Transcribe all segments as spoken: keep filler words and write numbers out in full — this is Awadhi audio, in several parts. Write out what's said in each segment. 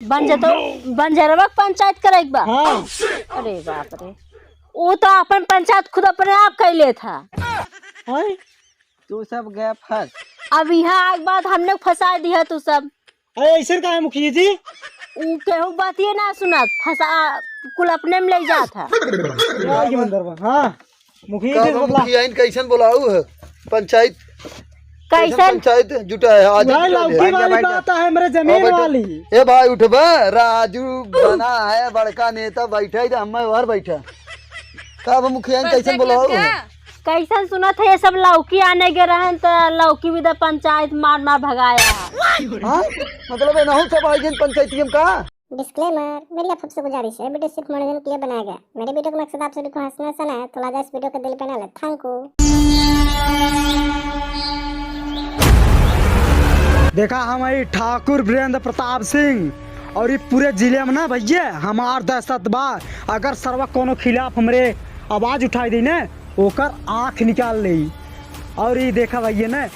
बंजर तो, बंजरवा के पंचायत करे के बा। हाँ। अरे बाप रे, वो तो अपन पंचायत खुद अपने आप कर लेत है। हैं? तू सब गया फंस। अब यहाँ आए के बाद हमने फंसा दिया तू सब। अरे ऐसे का है मुखिया जी? ऊ केहू बातिए ना सुनत, फंसा, कुल अपने में ले जात है। क्या ये बंदर बा? हाँ, मुखिया जी का बोला। मुखिया इन कैसन बोलाऊ है? पंचायत, कैसन कैसन? पंचायत जुटा है, आज भाई, जुटा है। लौकी वाली बात है, मेरे जमीन हाँ, बैठा। वाली। ए भाई, उठबा, राजू बना है बड़का नेता, बैठा ही, हम और बैठा। का अब मुखिया इन कैसन बोलाऊ है? कैसन सुनत है, ये सब लौकी आने गए रहन, त लौकी भी द पंचायत मार मार भगाया है। हाँ? मतलब, ये ना हो सब आई गए पंचायती हम का? डिस्क्लेमर, मेरी आप सबसे गुजारिश है, वीडियो सिर्फ मनोरंजन के लिए बनाया गया। मेरे वीडियो का मकसद आप सभी को हंसना हंसाना है, तो लिहाजा इस वीडियो को दिल पे ना ले। थैंक यू। देखा, हम हई ठाकुर वीरेंद्र प्रताप सिंह, और ई पूरे जिले में ना भैया हमार दहशत बा। अगर सरवा कोनो खिलाफ हमरे आवाज उठाई दी ना, ओकर आँख निकाल लेई। और ई देखा भैया ना,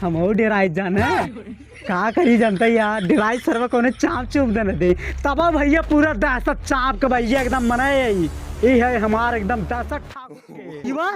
हम और डेराई जाने। का करी जनता यार, डेराई सरवा कोनो चाप चुप देने दे। तब भैया पूरा दहशत चाप के भैया एकदम मनाए आई। ई है हमार एकदम दहशत ठाकुर के। युवा?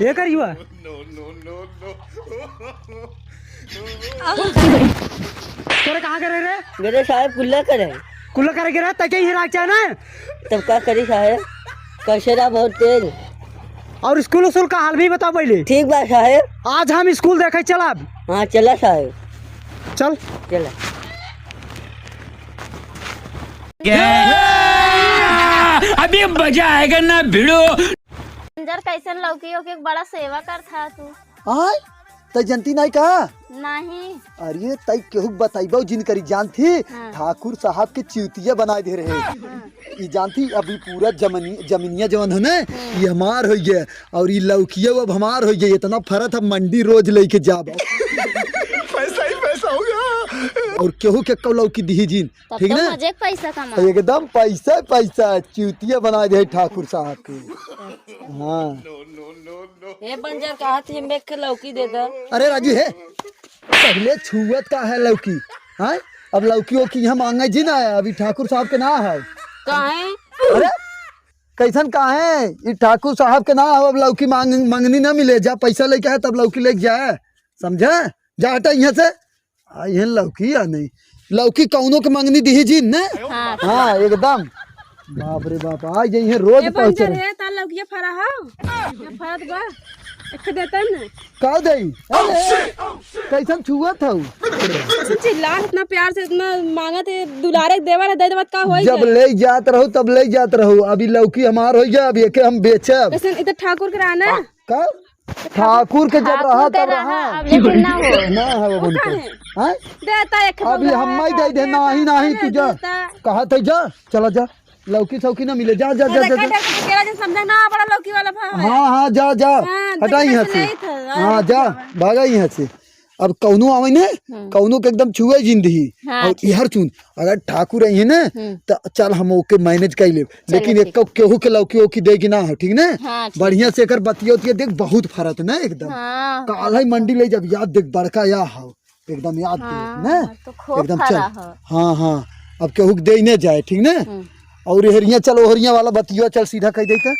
ये कर युवा? तोरे कहाँ करे रे? मेरे साहेब कुल्ला करे। कुल्ला करे के रहे, तके ही राख चाहे ना? तब का करी साहेब? कचरा बहुत तेज। और स्कूल उस्कूल का हाल भी बताओ पहले। ठीक बा साहेब। आज हम स्कूल देखे चलब। हाँ, चला साहेब। चल। चला। अभी मजा आएगा ना भिड़ो। बंजर कैसन लौकी ओके बड़ा सेवा करत हा तू। आय, तै जनती नाई का? नहीं। अरे, तै केहू बताइबो जिन करी जानती? हाँ। ठाकुर साहब के चिउतिया बनाए दे रहे। हाँ। ई जानती, अभी पूरा जमनी-, जमीनिया जवन है ना, हाँ। ई हमार होइ गया। और ई लौकिया अब हमार होइ गया। इतना फरत हम मंडी रोज लेके जाब। पैसा ही पैसा होगा। और केहू के कौ लौकी दिही जिन। तब ठीक तो ना? मजे के पैसा कमा। एकदम पैसा पैसा, चिउतिया बनाए दे ठाकुर साहब के। हाँ। ए बंजर, कहा थी मेघ के लौकी दे दे। अरे राजू हे, पहले छुअत का है लौकी, हाँ? अब लौकी ओकी यहाँ मांगे जी ना है, अभी ठाकुर साहब के ना है। काहे? अरे कैसन काहे? ई ठाकुर साहब के ना है, अब लौकी मांग, मंगनी ना मिले, जा पैसा लेके आए तब लौकी लेके जाए, समझे? जा हटा यहाँ से। आ, ये लौकी आ नहीं, लौकी कौनो के मंगनी दिही जी ने? हाँ। हाँ, एकदम। बाप रे बाप, आ ये रोज ए, पहुँचे बंजर रहे। है, तार लौकिया फरा हो? ये फरत बा, एक देता न। का दई? अरे, कैसन छुअत हऊ? कैसन चिल्ला, इतना प्यार से, इतना मांगत है, दुलारे देवर है, दे देवत का होई जब जाई? ले जात रहू, तब ले जात रहू। अभी लौकी हमार होई गया, अभी एके हम बेचब। कैसन, इधर ठाकुर के रहा ना? का? ठाकुर के जब ठाकुर रहा, के तब रहा, रहा। अब लेकिन ना हो। ना हो वो उनके। काहे? हाँ? देता एक अभी बंगला हम माई है, दे दे, देता, नाही, नाही, अरे तू जा। देता। कहा थे जा, चला जा। लौकी सौकी ना मिले, जा, जा, जा, जा, देखा, जा। देखा, तेरा जो समझा ना, बड़ा लौकी वाला भाव है। हाँ, हाँ, जा, जा। हाँ, हटा देखा यहाँ से से। ले था, हाँ, हाँ, जा, जा। भागा यहाँ से। अब कौनो आवे ने, हम्म। कौनो के एकदम छुए जिंदगी। हाँ, और ठीक। इहर सुन, अगर ठाकुर आई है ना, हम्म। त चल हम ओके मैनेज कर लेब। चलो, लेकिन ठीक। एक केहू के लौकी ओकी देगी ना हो, ठीक ना? हाँ, ठीक। बढ़िया से एकर बतिया उतिया देख, बहुत फरत ना एकदम। हाँ। काल है मंडी ले जब याद देख बड़का या हो, एकदम याद हाँ, देख ना? तो खूब एकदम फरा चल। हो। हाँ, हाँ, अब केहू के दे ही ना जाए, ठीक ना? हम्म। और हरिया चल, ओहरिया वाला बतिया चल सीधा कह देता।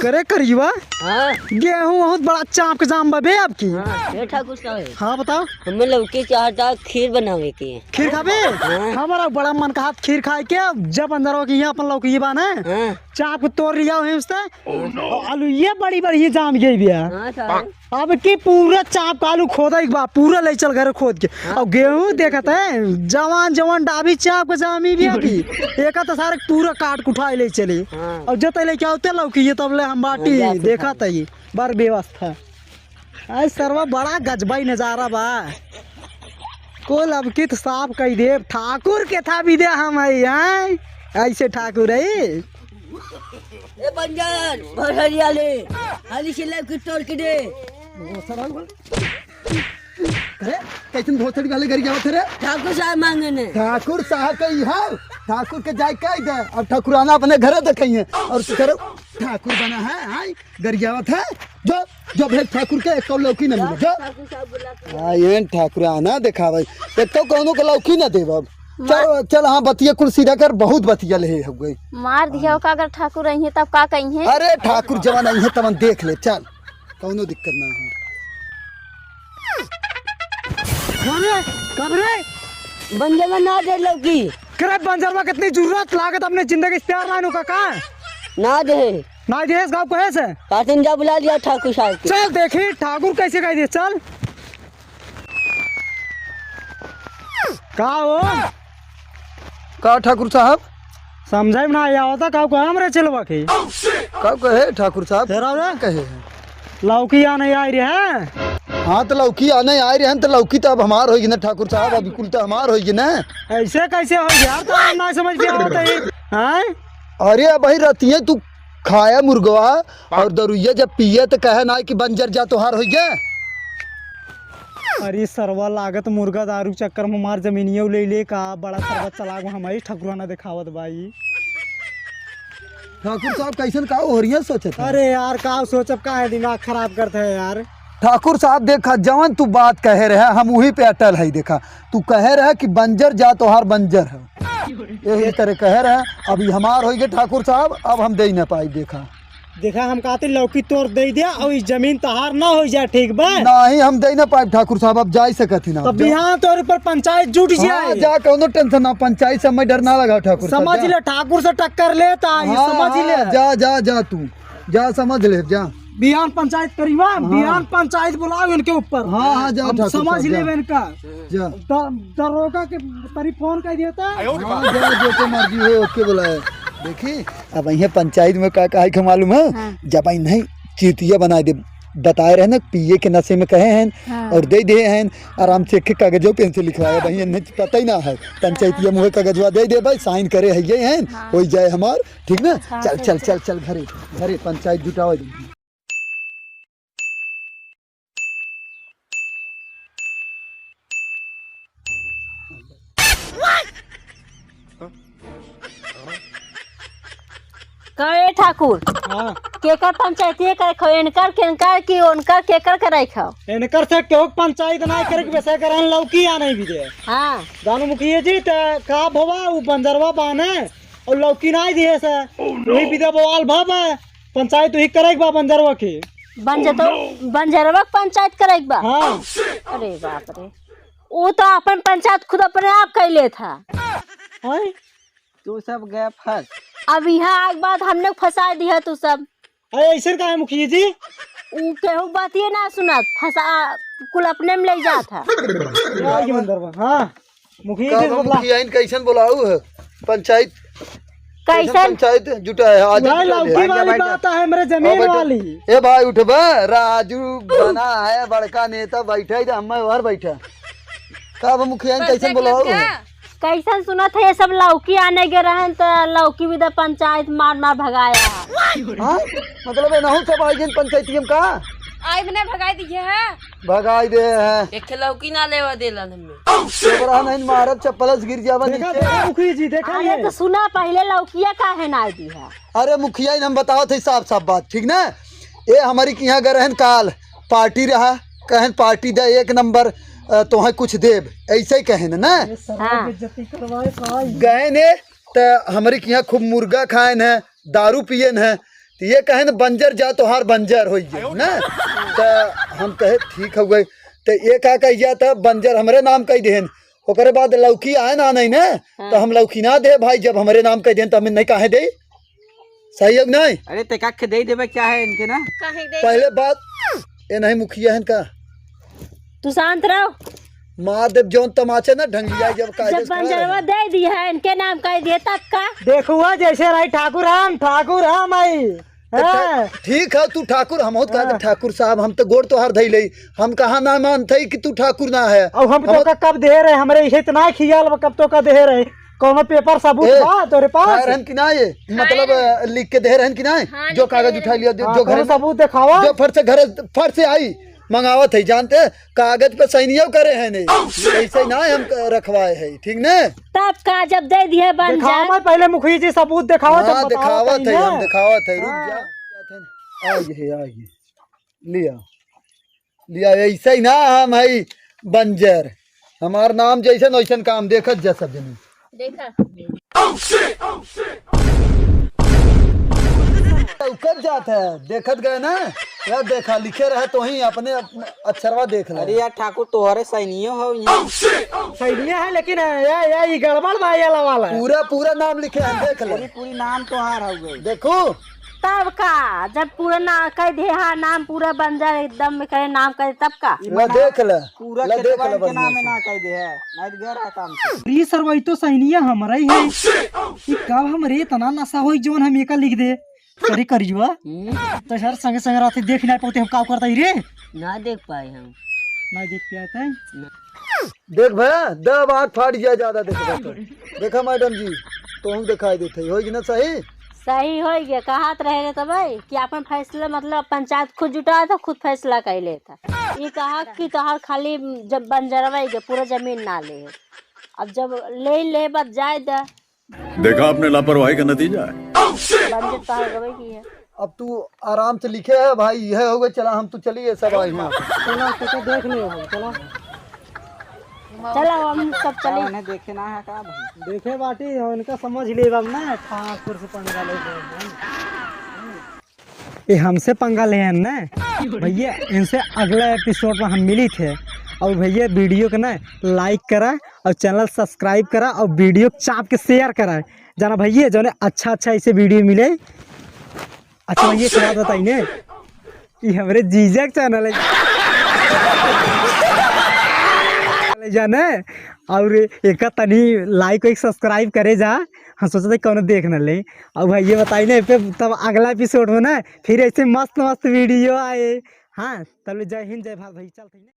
करे करियवा? हाँ। गेहूं बहुत बड़ा चाप के जाम बा बे आपकी। हाँ, ए ठाकुर साहब। हाँ, बताओ। हमें लौकी चाहता खीर बनावे के। खीर खाबे? हाँ। हमारा बड़ा मन कहा खीर खाए के, जब अंदर हो के यहाँ अपन लौकी बा ना, हाँ। चाप के तोड़ लिया वहीं से। Oh, no। और आलू ये बड़ी बड़ी जाम गई बिया। हाँ, साहब। अब की पूरा चाप का आलू खोदा एक बार पूरा ले चल घर खोद के। हाँ। और गेहूं देखत है, जवान जवान डाबी चाप के जामी भी अभी। एका तो सारे पूरा काट कुठाई ले चली। हाँ। और जते लेके आओ ते लौकी ये तब ले हम बाटी हाँ, जा देखा सकता। तई बार व्यवस्था। आज सरवा बड़ा गजबाई नजारा बा। कुल अब की तो साफ कई देब, ठाकुर के था भी दे हम है, हैं? ऐसे ठाकुर है। ए बंजर, भोसड़ी वाले, हाली से लौकी तोड़ के दे। अरे, कैसन भोसड़ी वाले घर जावत है रे? ठाकुर साहब मांगे ने। ठाकुर साहब का इहार, ठाकुर के जाए कह दे, अब ठाकुराना अपने घरे देखइहे, और तू करे ठाकुर बना है, हाय, गरियावत है। जो, जो भेज ठाकुर के, एक लौकी ना मिले, जो। ठाकुर साहब बुला के हाँ, ये ठाकुर आना देखावे, एक तो कौनो के लौकी ना देब अब। चल, चल, हाँ, बतिया कुल सीधा कर, बहुत बतिया ले हो गई। मार दिया का, अगर ठाकुर आई है तब का कही है? अरे ठाकुर जवान आई है तवन देख ले, चल, कौनो दिक्कत ना हो। कब रे? कब रे? बंजरवा ना दे लौकी। करे बंजरवा कितनी जरूरत लागत अपने जिंदगी से प्यार लाइन का का? ना दे। ना दे गाँव कहे से? कातिन जा बुला लिया ठाकुर साहब के। चल देखी ठाकुर कैसे कह दिए, चल। का हो? का ठाकुर साहब? समझे में ना आया होता, का कहा हमरे चलवा के? का कहे ठाकुर साहब? तेरा रे? कहे हैं। लौकी आने आई रहे हैं। हाँ, तो लौकी आने आई रहे हैं, तो लौकी तो अब हमार होगी ना ठाकुर साहब, अभी कुल तो हमार होगी ना। ऐसे कैसे हो यार, तो हम ना समझ के आवत है। हैं? अरे अब भाई रतिये तू खाया मुर्गवा और दरुइया जब पिए तो कहे ना कि बंजर जा तोहार हो गया। अरे सरवा लागत मुर्गा दारू चक्कर में मार जमीनियो ले ले का बड़ा सरवा चलाक में हमारी ठकुराना देखावत बाई। ठाकुर साहब कैसन का ओहरिया सोचत है? अरे यार का सोचब का है, दिमाग खराब करते है यार। ठाकुर साहब देखा जवन तू बात कहे रहे हम वही पे अटल है। देखा तू कहे रहे कि बंजर जा तोहार बंजर है, यही तरह कहे रहे। अब ई हमार होई गए ठाकुर साहब, अब हम दे ना पाई। देखा देखा हम कहते लौकी तोड़ दे दे और ई जमीन तहार ना हो जाए, ठीक बा? नहीं, हम दे ना पाए ठाकुर साहब, अब जा ही सकत ही ना। तो बिहान तोर ऊपर पंचायत जुट हाँ, जाए। जा, कौनो टेंशन ना, पंचायत से हमें डर ना लगा ठाकुर साहब, समझ जा। ले, ठाकुर से टक्कर लेता है, हाँ, समझ हाँ, ले। जा, जा, जा तू, जा समझ ले, जा। बिहान पंचायत करीबा, हाँ। बिहान पंचायत बुलाओ इनके ऊपर। हाँ, हाँ, जा हम ठाकुर समझ साहब, जा। लेबे इनका। जा। द-, दरोगा के तरी फोन कर देता। हाँ, जा, जो तो मर्जी हो, ओके बुलाए। देखी, अब इहे पंचायत में का कहे के मालूम है? हाँ। जब आई नहीं चीतिया बनाए दे, बताए रहे ना, पिए के नशे में कहे हैं हाँ। और दे दे हैं, आराम से एक कागजो पेन से लिखवाए, भाई इन्हें पता ही ना है। पंचायतिया मुहे कागजवा दे दे भाई, साइन करे है ये हैं, हाँ। हो जाए हमार, ठीक ना? हाँ, चल, चल, चल, चल। चल, चल, घरे, घरे पंचायत जुटावे दे। कहे ठाकुर, हाँ। केकर पंचायती करे खो, एनकर, केनकर की ओनकर, केकर करे खो? एनकर से केहू पंचायत ना करे के बेसे करन लौकी आ नहीं भी दे। हाँ। दानू मुखिया जी, त का भवा, उ बंजरवा बाने, और लौकी ना दिए से, वही विदा बवाल भवा, पंचायत वही करे के बा बंजरवा के। बंजतो, बंजरवा के पंचायत करे के बा? हाँ। अरे बाप रे, वो तो अपन पंचायत खुद अपने आप कर लेत है। हैं? तू सब गया फंस। अब यहाँ आग बाद हमने फंसा दिया तू सब। अरे ऐसे काहे मुखिया जी? ऊ केहू बातिए ना सुनत, फंसा, कुल अपने में ले जात है। आगे बंदर बा, हाँ। मुखिया जी का से बा बतला। मुखिया इन कैसन बोलाऊ है? पंचायत कैसन? कैसन? पंचायत जुटा है, आज भाई, जुटा है। लौकी वाली बात है, मेरे जमीन हाँ, बैठो। वाली। ए भाई, उठबा, राजू बना है बड़का नेता, बैठा है, हम और बैठा। का अब मुखिया इन कैसन पंचायत बोलाऊ लग है? गया? कैसन सुनत है, ये सब लौकी आने गए रहन, त लौकी भी त पंचायत मार मार भगाया है। हाँ? मतलब, ये नहु सब आई गइन पंचायती हम का? आई मने भगाई दिए है। भगाई दे है। एक ठे लौकी ना लेवा देलन हमें। तोबरा नहीं मारब, चप्पल से गिर जावा देखा, नीचे। देखा, मुखी जी, देखा अरे ये। तो सुना पहले लौकिया काहे ना आई दी है? अरे मुखिया, इन हम बतावत है साफ साफ बात, ठीक ना? ये हमारी के यहाँ गए रहन काल, पार्टी रहा, कहन पार्टी दे एक नंबर, अ, तोहे कुछ देब, ऐसे ही कहन ना। ये सरवा हाँ। बेइज्जती करवाए साई। गए ने, त हमरी के यहाँ खूब मुर्गा खाएन है, दारू पियन है, त ये कहन बंजर जा तोहार बंजर होई गए ना। त हम कहे ठीक हो गए, त ये का कह जाता बंजर हमरे नाम कह देहन, ओकरे बाद लौकी आए ना नहीं ना, हाँ। त हम लौकी ना दे भाई, जब हमरे नाम कह देहन त हम नहीं काहे दे? सही है कि नहीं? अरे ते का के दे देबे क्या है इनके ना? काहे दे? पहले बात ये नहीं मुखिया है इनका। तू शांत रहो। मार देब जौन तमाचा ना ढंगिया जब कायदे जब से खड़ा बंजरवा रहे। दे दी है इनके नाम कह दिए तब का? देखुआ जैसे रही ठाकुर हम, ठाकुर हम आई। तो हाँ। ठीक है तू ठाकुर, हम होत कहा हाँ। ठाकुर साहब हम तो गोड़ तोहार धई ले, हम कहाँ ना मानते कि तू ठाकुर ना है। अब हम हम तो का कब दे रहे, हमरे इहे इतना खियाल बा, कब तो का दे रहे। कौनो पेपर सबूत ए, बा तोरे पास? खाए रहन कि ना ये? खाए मतलब, रहन। अ, लिख के दे रहन कि ना? हाँ, जो लिख के कागज दे उठा रहन। लिया, जो, हाँ, जो घर कौनो में, सबूत देखावा। जो फट से घर, फट से आई, मंगावत है, जानते हैं, कागज पे साइनियो करे हैं नहीं। ऐसे ना हम क-, रखवाए हैं, ठीक ना? तब का जब दे दिए बन देखावा जा। मैं पहले मुखी जी सबूत देखावा, हाँ, तब बतावा देखावत तनी है, ना। हम देखावत है, रुक हाँ। जा। आ ये, आ ये। लिया, लिया, ऐसे ही ना हम है बंजर। हमार नाम जैसन वैसन काम, देखत जा सब जने। देखा। चौकत जात है, देखत गए ना। या देखा, लिखे रहे तो ही अपने, अपने अक्षरवा देख ले। अरे यार ठाकुर, तोहरे सैनियो हो यहाँ। सैनिया है, लेकिन या, या, ई गड़बड़ बा, ये वाला। पूरा, पूरा नाम लिखे हैं, देख ले। पूरी, पूरी नाम तोहार हो गई। देखो। तब का, जब पूरा ना कह दे, हाँ, नाम पूरा बंजर एकदम में करे, नाम करे, तब का? ई ला मना-, देख ले। पूरा ला खेतवा देख ले, इनके बढ़िया नामे से। ना कह दे है, नहीं तो गया रहा काम से। ई सरवा, ई तो सैनिया हमरा ही है। ई कब हमरे इतना नशा होई, जौन हम एका लिख दे। अरे करिजुआ, हम्म? तो सर संगे संगे रहते देख ना पाते, हम का करता ही रे? ना देख पाए हम। ना देख पाए थे? ना। देख भैया, दब आँख फाट जाए ज्यादा देखबा तो। देखा मैडम जी, तोहू दिखाई देत है, होई कि ना सही? सही होई गया, कहत रहे रे तबे कि अपन फैसला, मतलब पंचायत खुद जुटा था, खुद फैसला कर लेता। ये कहा कि तोहार खाली जब बंजरवा ही गया, पूरा जमीन ना ले। अब जब ले ले, बस जाए दे। देखा आपने लापरवाही का नतीजा है। बंजर तोहार गवे की है। अब तू आराम से लिखे है भाई, यह हो गए, चला हम तो चलिए सब आए हैं। चला, तो, तो देख ले भाई, चला। चला, हम सब चली। उन्हें देखे ना है का भाई? देखे बाटी, उनका समझ ले अब ना, ठाकुर से पंगा ले। ये हमसे पंगा ले हैं ना भैया, इनसे अगला एपिसोड में हम मिली थे। और भैया वीडियो को ना लाइक करा और चैनल सब्सक्राइब करा और वीडियो चाप के शेयर करा। जाना भैया, जौने अच्छा अच्छा ऐसे वीडियो मिले। अच्छा भैया, एक बात बताई ने, ई हमरे जीजा के चैनल है जाने, और एका तनी लाइक वाइक सब्सक्राइब करे जा। हम सोचते कौनो देख न ले। और भैया बताई ने पे, तब अगला एपिसोड में ना फिर ऐसे मस्त मस्त वीडियो आए। हाँ, तब ले जय हिंद, जय भारत भैया, चलते हैं।